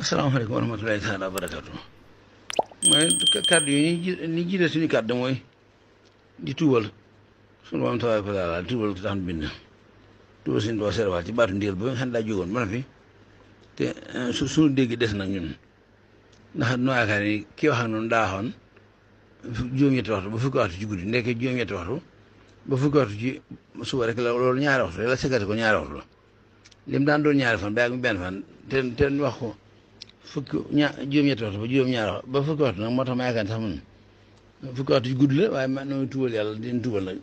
asalaamaaleykum wa rahmatulahi taala wa barakaatu. mooy kàddu yi ni jiite suñu kàddu mooy di tuubal suñu borom tabaaraka wa taala tuubal tax nu bind tuubal suñu doo seerewaat ci baatu ndigal ba nga xam ne daa jógoon ba na fi te suñu dégg des nag ñun ndax noo yaakaar ni kii wax ak noonu daa waxoon juróom-ñetti waxtu ba fukki waxtu ci guddi ndekk juróom-ñetti waxtu ba fukki waxtu ci suba rek la loolu ñaari waxtu rek la sekkati ko ñaari waxtu la lim daan doon ñaari fan ba ak benn fan te wax ko juróom-ñetti waxtu ba juróom-ñaari waxtu ba fukki waxtu nag moo tax ma yaakaar sax man fukki waxtu ci guddi la waaye man nooy tuubal yàlla di tuubal nag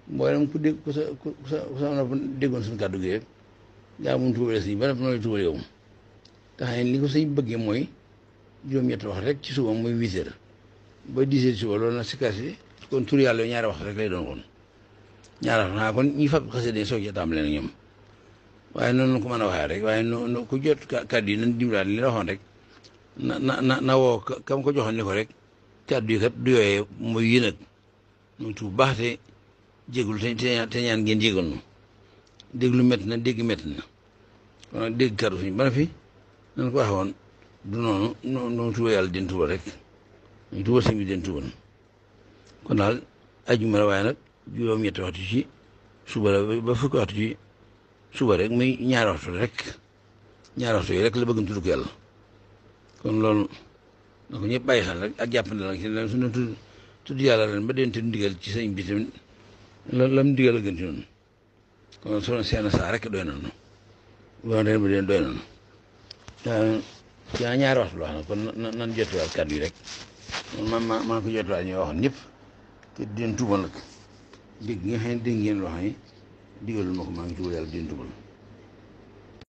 mboolem ku dégg ku sa nopp déggoon suñu kàddu gi yëpp gaa mun tuubale sëñ ba nooy tuubal yow te xam ne li ko sëñ bëggee mooy juróom-ñetti waxtu rek ci suba muy 8 heures ba 10 heures ci suba loolu nag si kasi kon tur yàlla yow ñaari waxtu rek lay doon kon ñaari waxtu naa kon ñi fab xasee dañ soog ca tàmbale nag ñoom waaye noonu ko mën a waxee rek waaye no ku jot kàddu yi nañ dimbalaan li la waxoon rek na woo kam ko joxoon ni ko rek kàddu yi kat du yooyee mooy yi nag ñu tuub baax te jégul te ñaan ngeen jégal nu déglu métti na dégg métti na kon nag dégg kàddu suñu bana fi nañ ko waxe woon du noonu noonu tuubal yàlla den tuubal rek ñu tuubal sëñ bi den tuubal kon daal ajjuma la waaye nag juróom-ñetti waxtu ci suba la ba fukki waxtu ci suba rek muy ñaari waxtu rek ñaari waxtu yi rek la bëgg tudd ko yàlla kon loolu na ko ñëpp bàyyi xel rek ak jàppante nag ci leen suñu tudd yàlla ren ba deen te ndigal ci sëñ bi tamit lam ndigal a gën ci noonu kon soo seen saa rek doy nañu loolu ren ba deen doy nañu yaa ñaari waxtu la wax na kon nan jotuwaat kàddu yi rek man ko jotuwaat ñoo waxoon ñëpp te deen tuubal nag dégg nga xam ne dégg ngeen loo xam ne digalul ma ko maa ngi tuubal yàlla deen tuubal